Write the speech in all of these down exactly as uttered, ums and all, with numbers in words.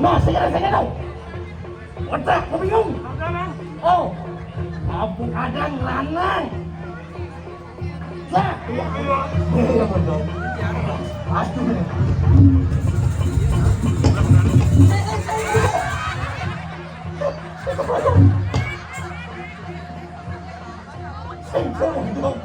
Nah, sige na, sige na. Wadah, aku bingung. Oh, kampung Adang Lanang. Lah, iya, iya. Iya, betul. Aduh. Sing, sing, sing.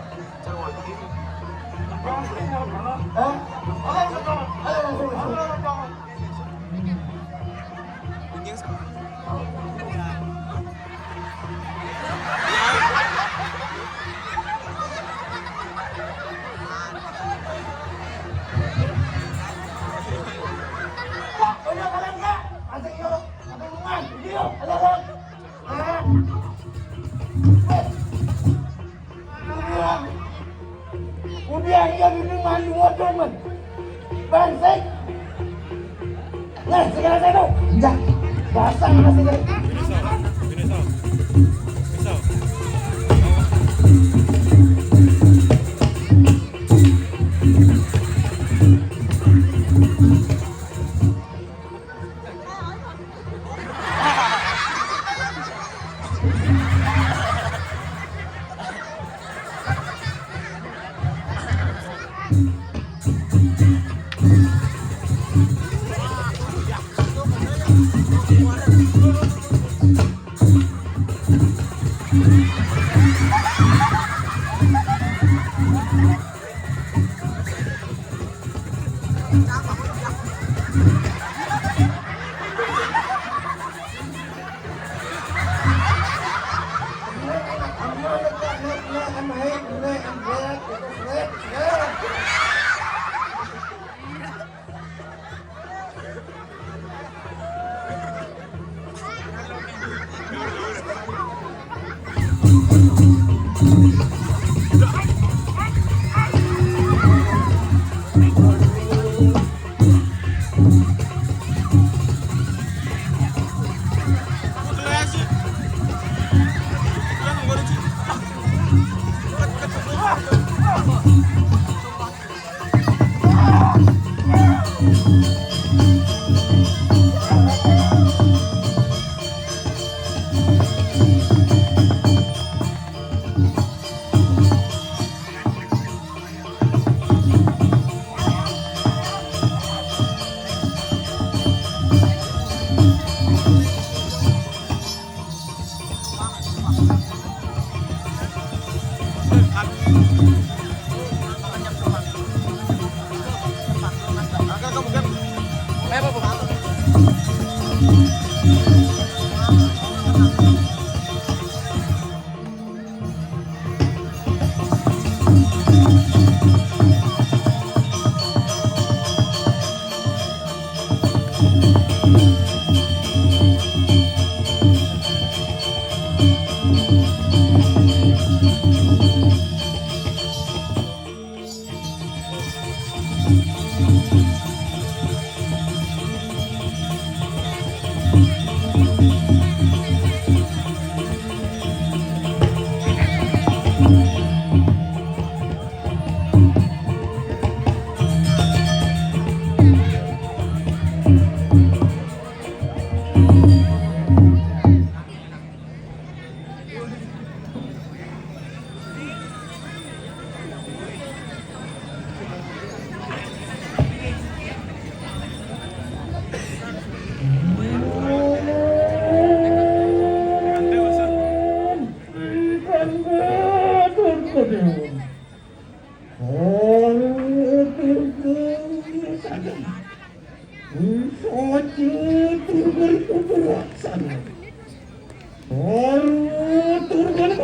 Udah, iya, di rumah lu, waduh, man. Bangsat. Nah, segala satu. Jah. Basah nasi dari. Usaha turun, turun, turun, turun. Turun, turun, turun.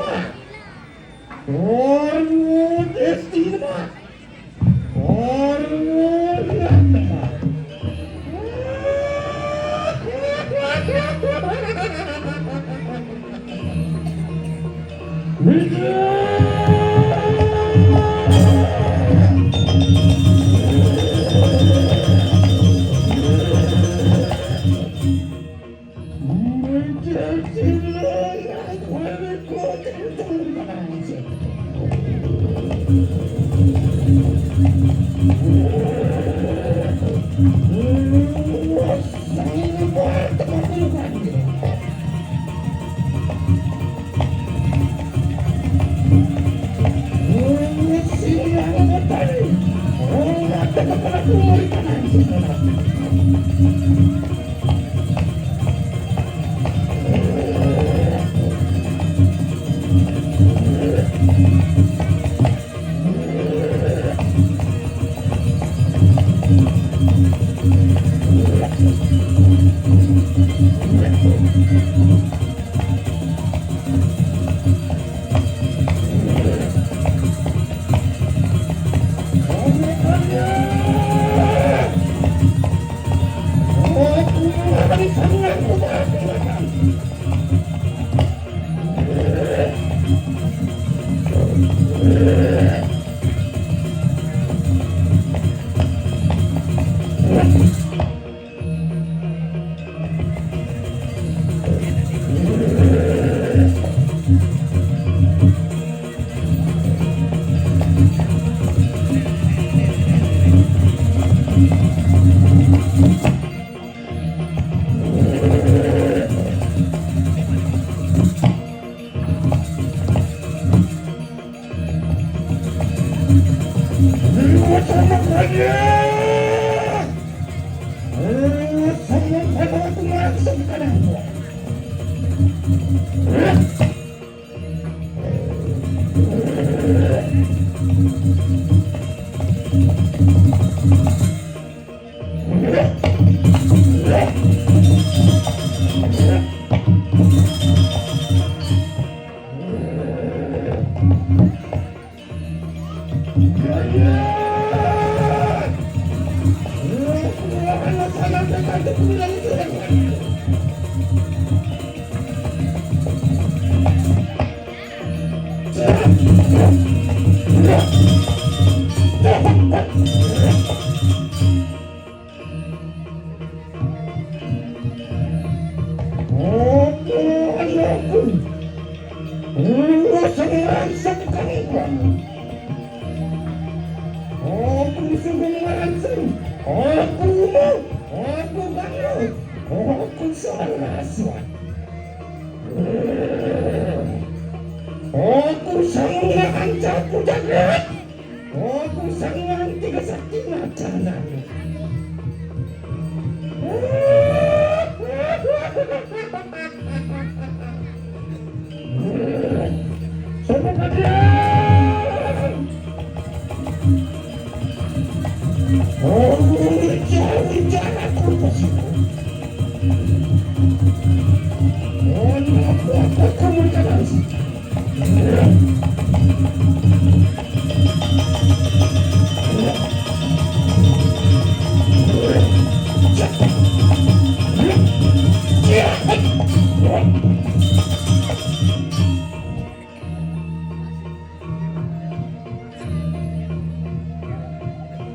Aku anakku, aku sangat sekali. Aku sungguh merangsang. Aku mau, aku bangga. Aku sangat suat. Aku sangat ancaku jagat. Aku sangat tiga sakti macam. Sama kalian. Oh, jauh jarakku. Oh, apa kamu terus?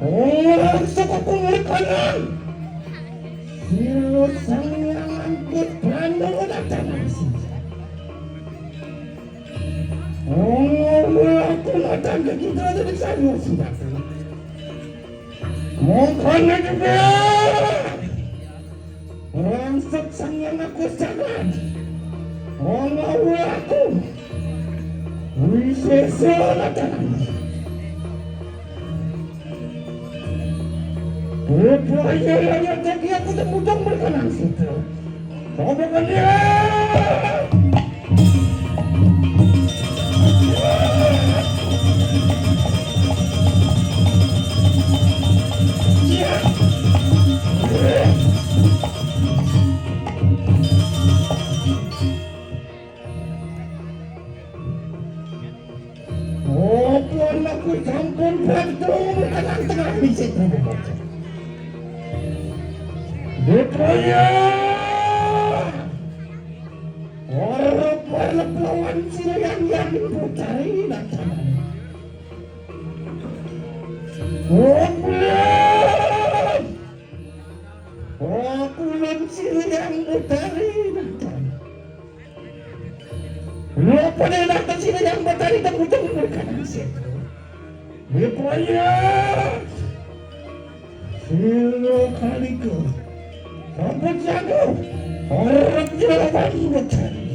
Orang suku kulit konyol. Silo sang yang angkut pandang datang. Oh, aku datang ke kita ada di sana sudah. Mukanya juga. Rangsek sang yang aku sangat. Oh, aku. Wisesa datang. Rupanya rakyat tadi aku tembudang berkenan situ. Coba kan dia. Oh, puan aku sampun bantu tengah-tengah misik. Rupanya. Orang-orang Lawan sira Hyang Hyang Betari nang tanan. Kumpulan! Kumpulan sira Hyang Betari nang tanan. Rupane nang sira Hyang Betari temu-temu berkanan setu. Rupanya sira kalika. Sampun jago. Orang jelawan Betari.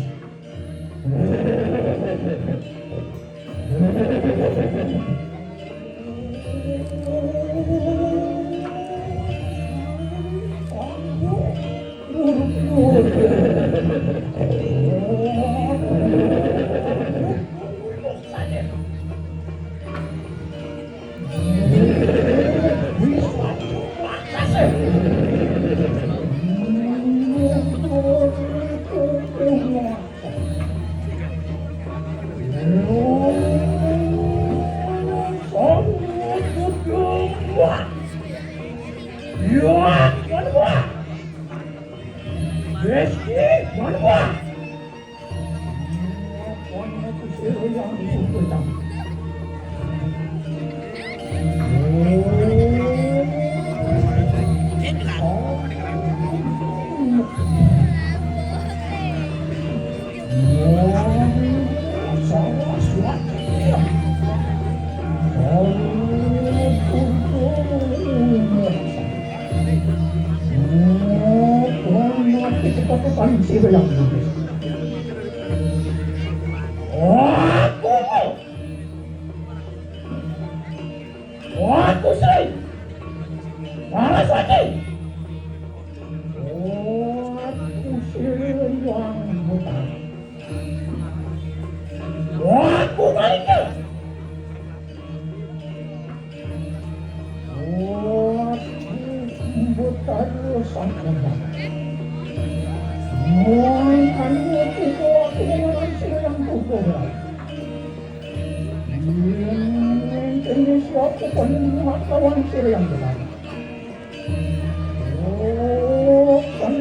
Wah, Gusti! Larasati! Wah, Gusti Hyang Betari! Wah, Gusti! Wah, Betari Sang Hyang. Wah, anu, aku, aku, aku, aku, aku, aku, aku, aku, Yen kene siap pokokne liwat lawan sira yang benar. Oh, kan.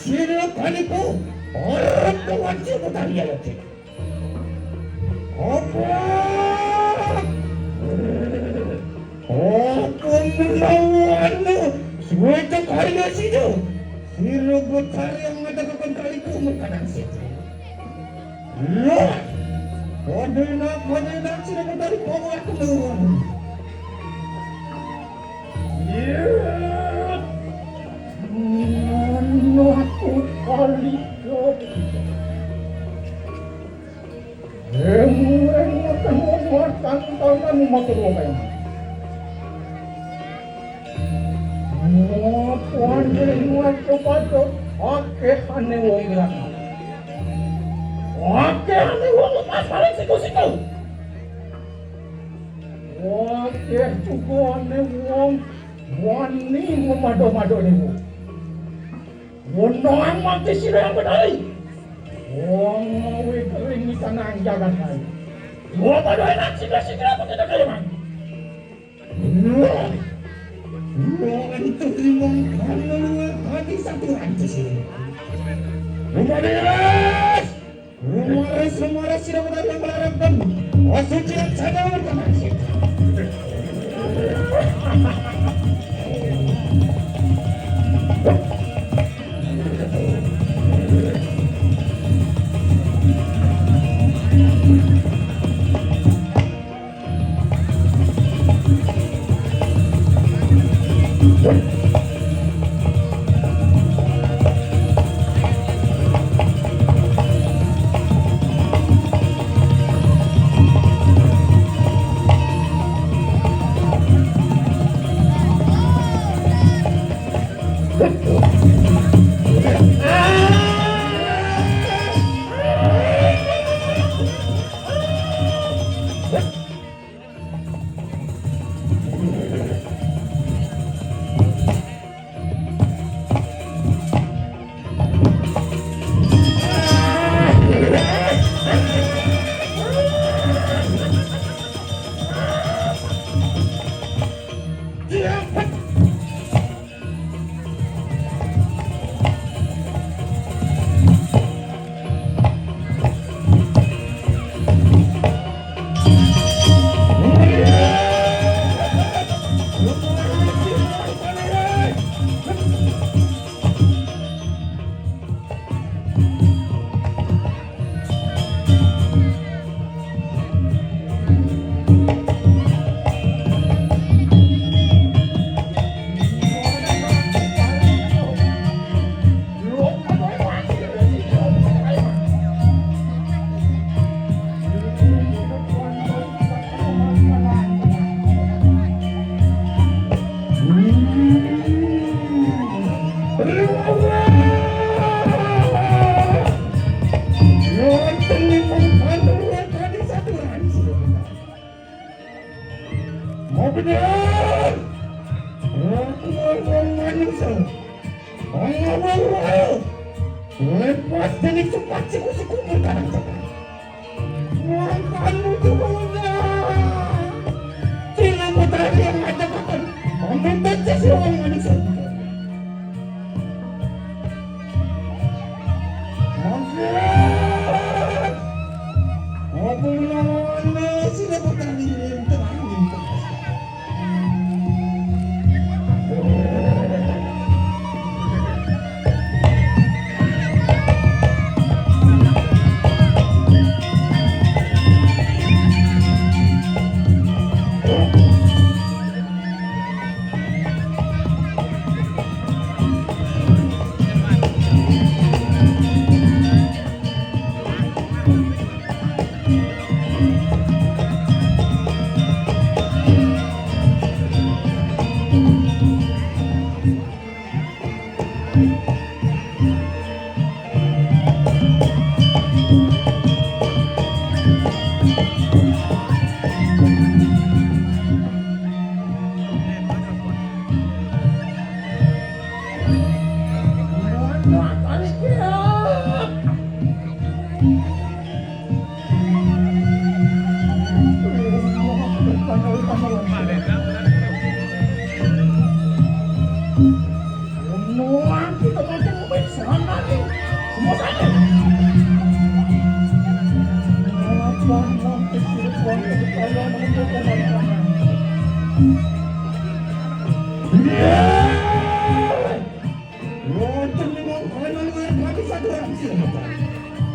Sira kaniku arep wanci kutari ya, Cik. Apa? Apa menawa anu suwecok hari sida? Sira betari yang ngatakaken kaliku mengkanang sida. Lho, padha enak, padha enak sira betari bawa aku. Iya. Anu aku kali. Emu, emu, temu, muatan, tangan, motor, wong kaya. Ngopo anjir muat kepato? Akeh ane wong ilang. Akeh ane wong lepas paling siku-siku. Akeh juga ane wong wani memado-mado niku. Wono amat sira yang bedari. Wong mau kering di sana jagat lain. Gua pada enak sira-sira apa kita kaya, Mang? Wah, wah, itu limang kamu, hati satu rancu sini. Rumah beres, rumah res, rumah res, sira kota yang melarang dan masuk tidak sadar. Mau bener. Aku mau ngomong manusia. Ayo, ayo, ayo. Lepas dari tempat siku-siku berkadang-kadang. Makan itu punya. Cina putari yang ada makan. Komentar sih orang manusia. Makan. Apa namanya sih dapat tadi yang terakhir?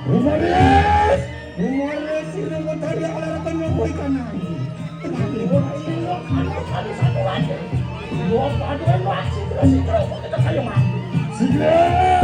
Umaris! Umaris! Sira Betari ala rakan nyoba ikan nangis. Tenang, Ibu. Ayo, ayo, ayo, satu lagi. Dua, dua, dua, satu, satu, kita kayak mati. Sudah!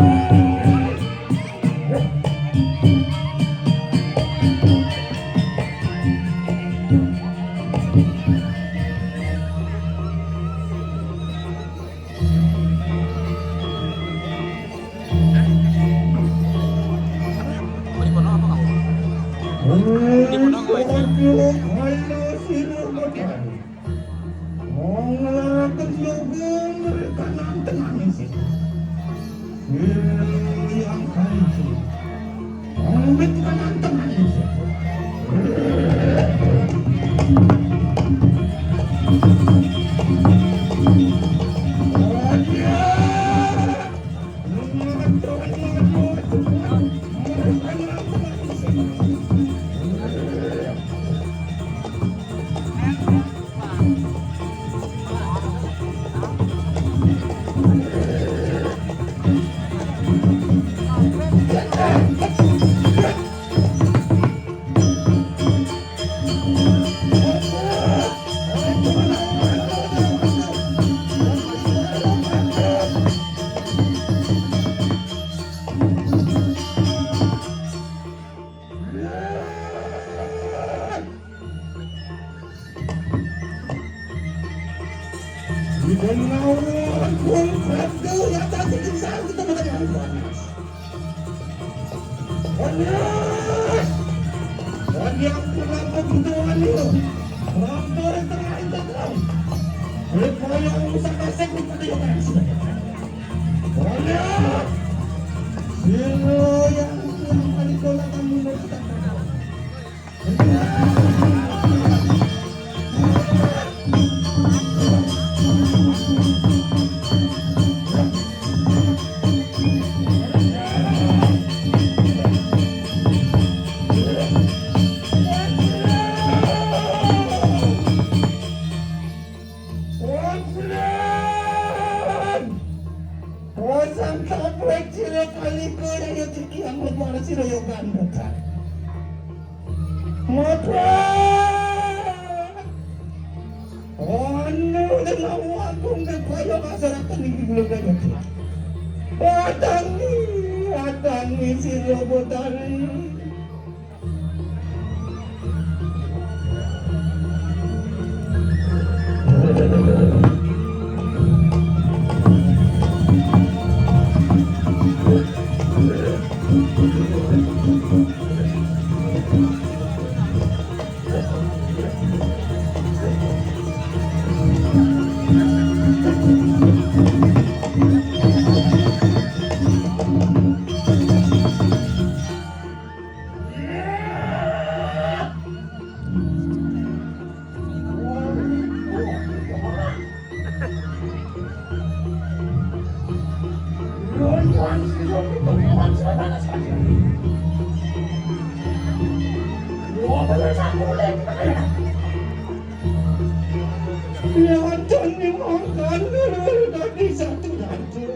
Pasang kaprek sira kali kaya iki yang luar sira yo gandotan. Matra! Anu dengan wakung kaya masyarakat iki belum kaya. Watangi, watangi sira Betari. Wonten ing angkan dadi satu raja.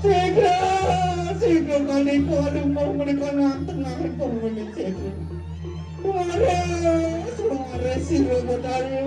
Sehingga, sehingga kali kuadu mau menikah nang tengah pemilik itu. Waris, waris sira Betari.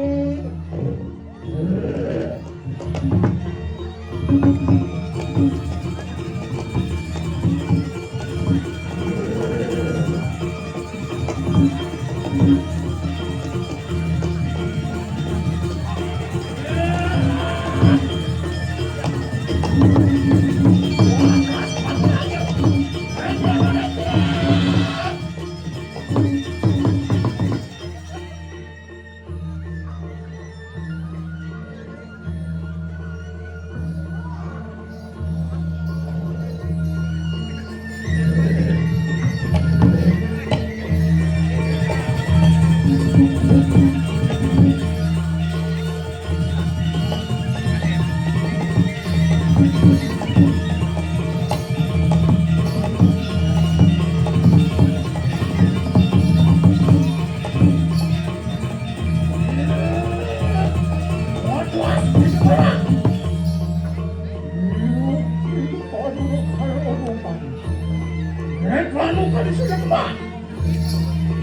Kali sudah kembang.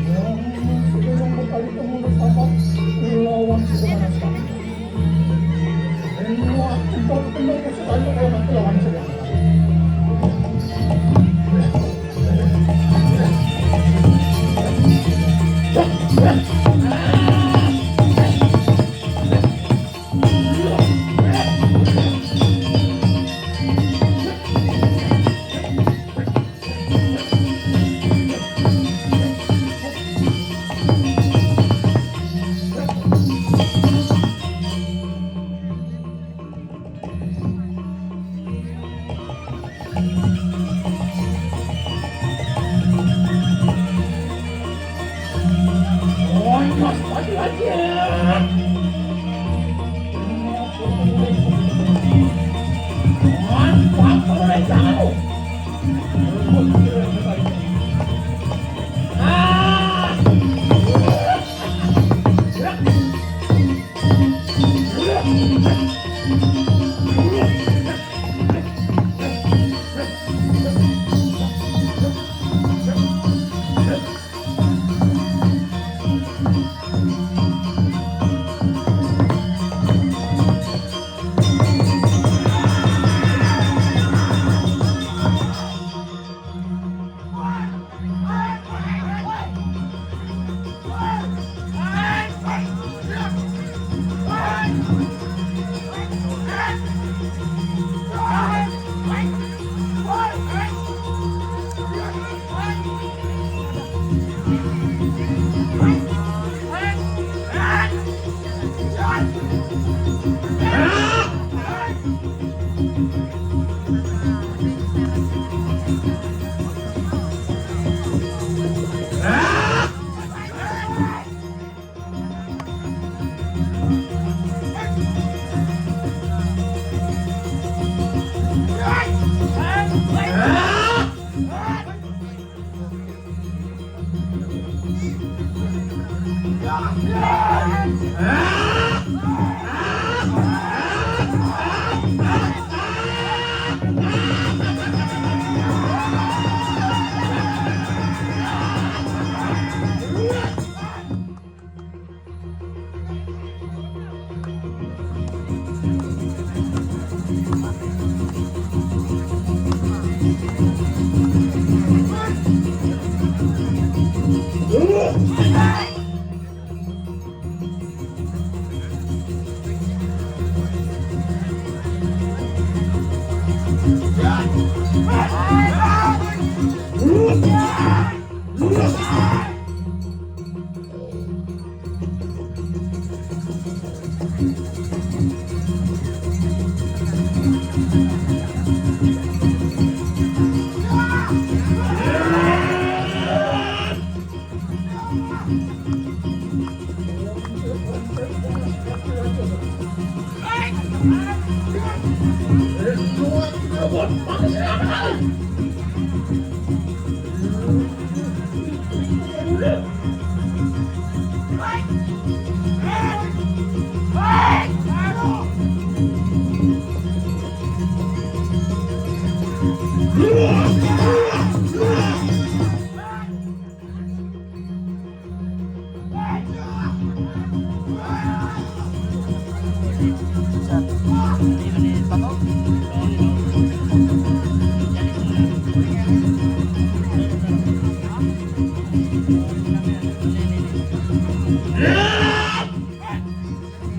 Yang sudah yang berkali penghulu apa? Ilawan sudah panas kali. Semua tempat penuh kesukaan orang lawan sudah.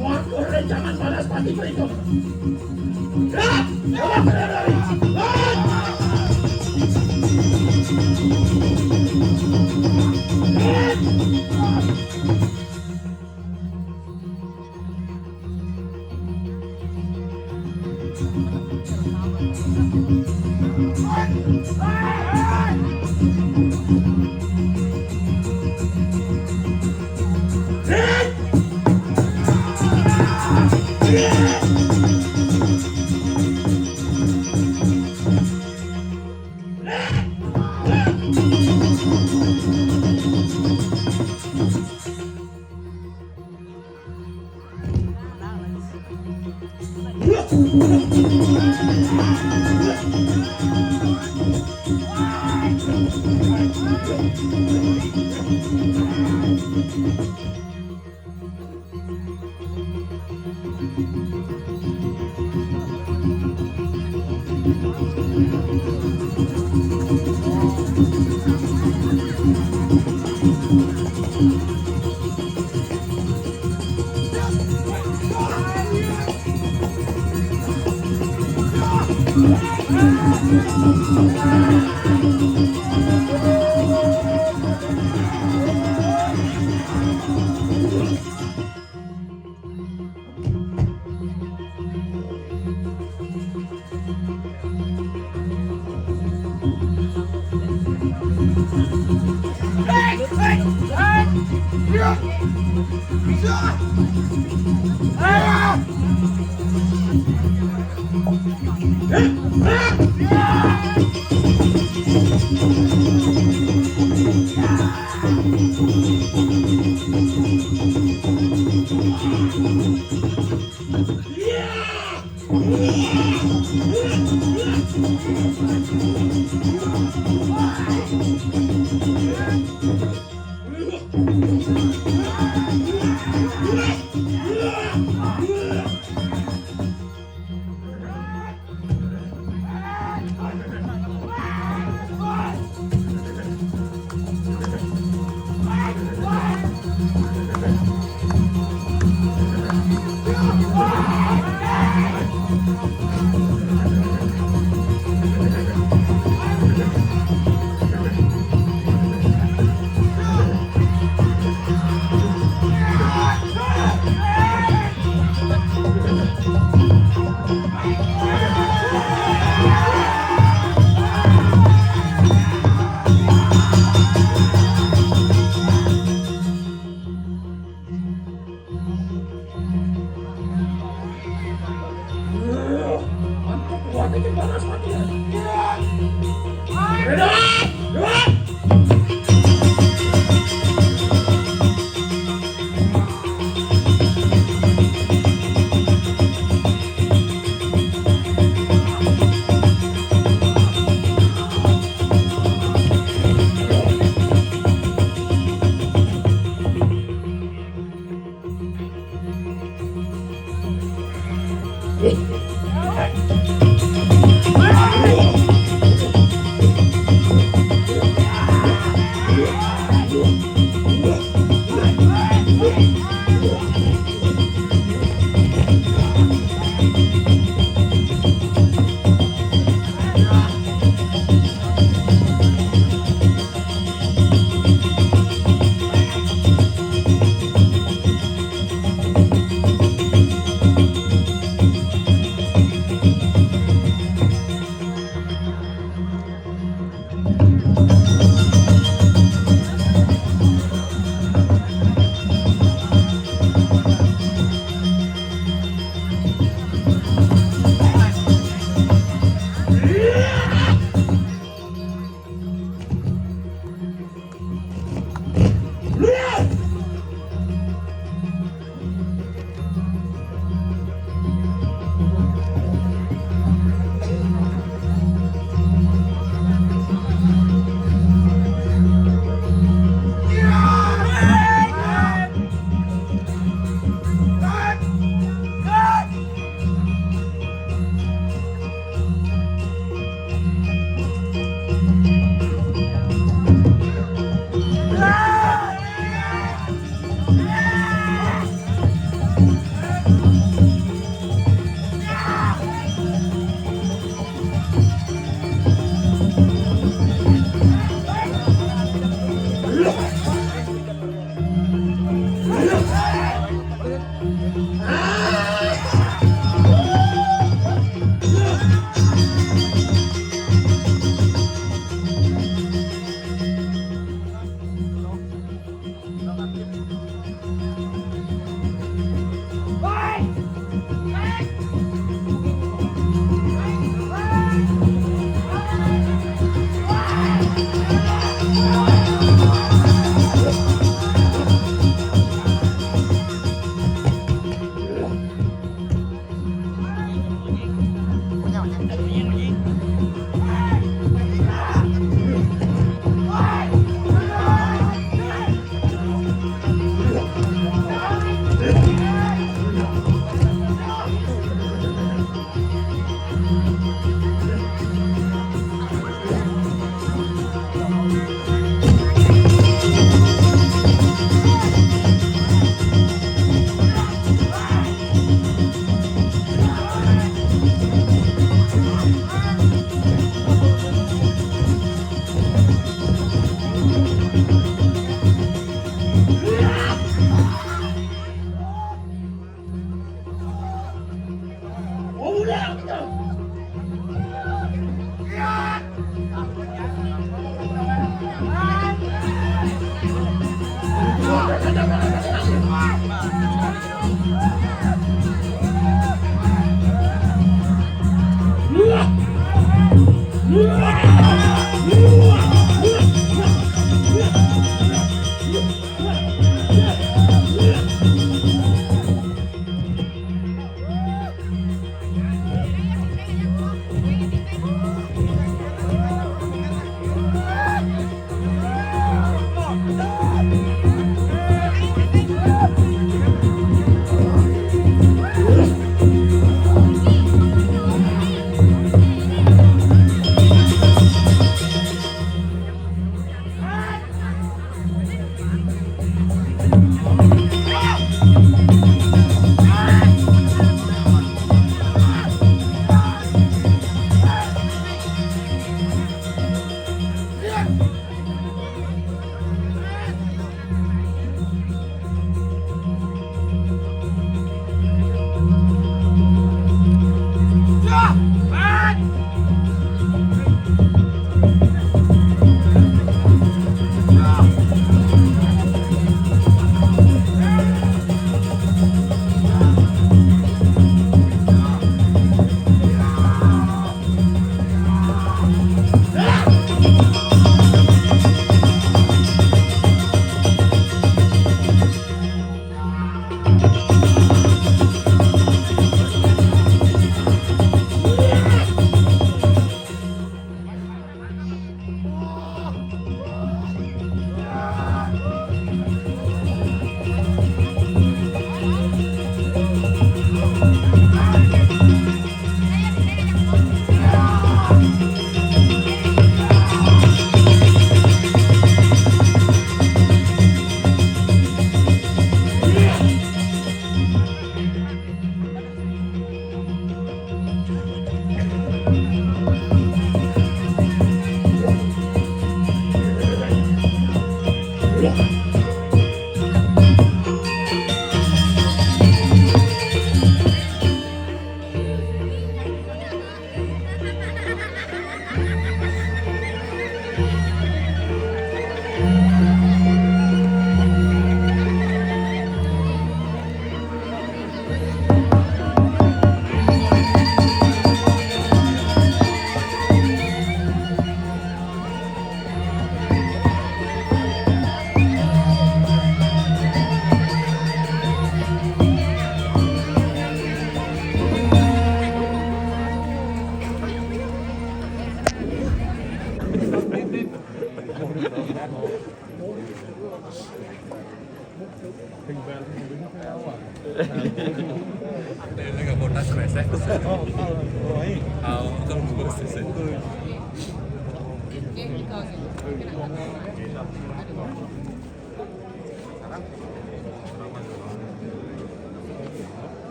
Muat oleh jangan balas pati berikut.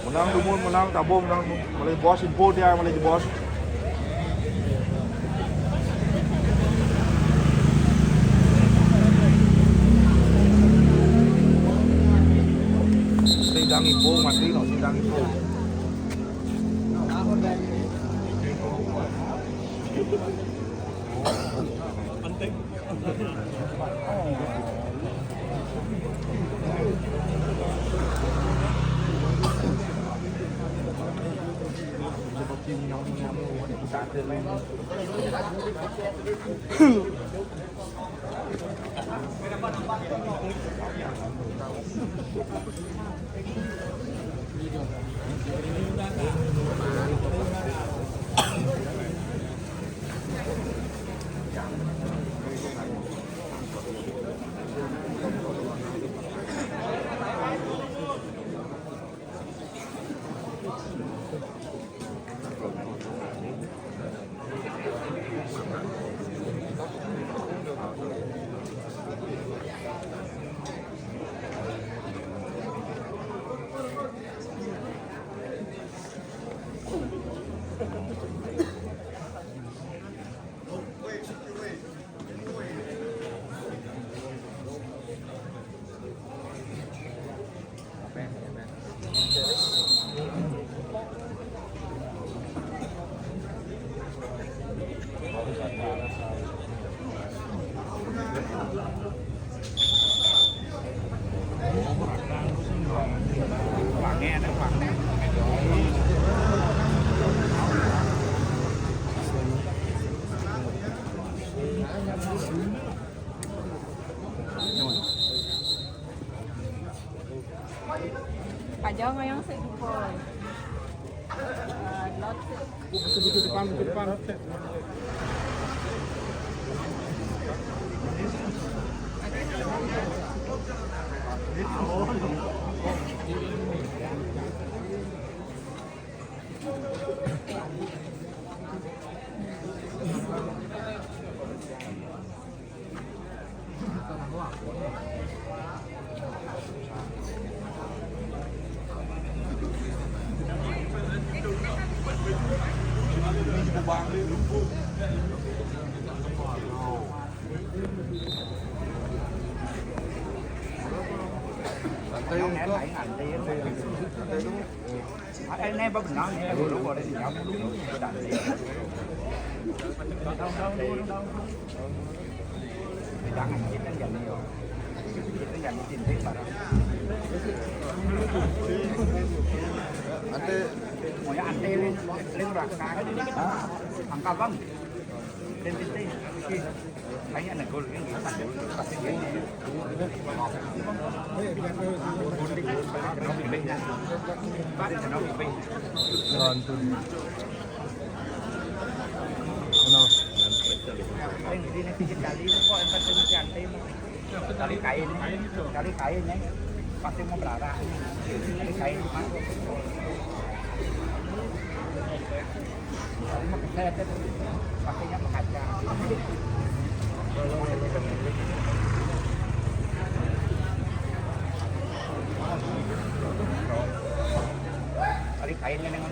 Menang dumun, menang tabung, menang. Mulai bos info dia, mulai bos. Sidang info mati, no sidang info. Kajau ngayang sik dukun. Eh, lot sik. Betul-betul depan, betul depan. Santai, Kak. Santai dulu. Anh em bác Bình nói nghe, rồi lúc rồi đây thì nhóm cũng đúng rồi, đặng đi. Thì đăng ảnh chụp anh dành nhiều. Chụp anh dành tìm thấy mà. Anh tê. Ngồi anh tê lên, lên bạc cái. Hả? Thằng Cao Văn. Lên trên tê. Anh ăn được cô lên. Ngon tuh. Jadi nek dikit kali kok entar sing siante. Kali kain. Kali kain ya. Pasti mau berarah. Kali kain, Mas. Kali mau keset itu. Pakainya mengkaca. Kali kain kan yang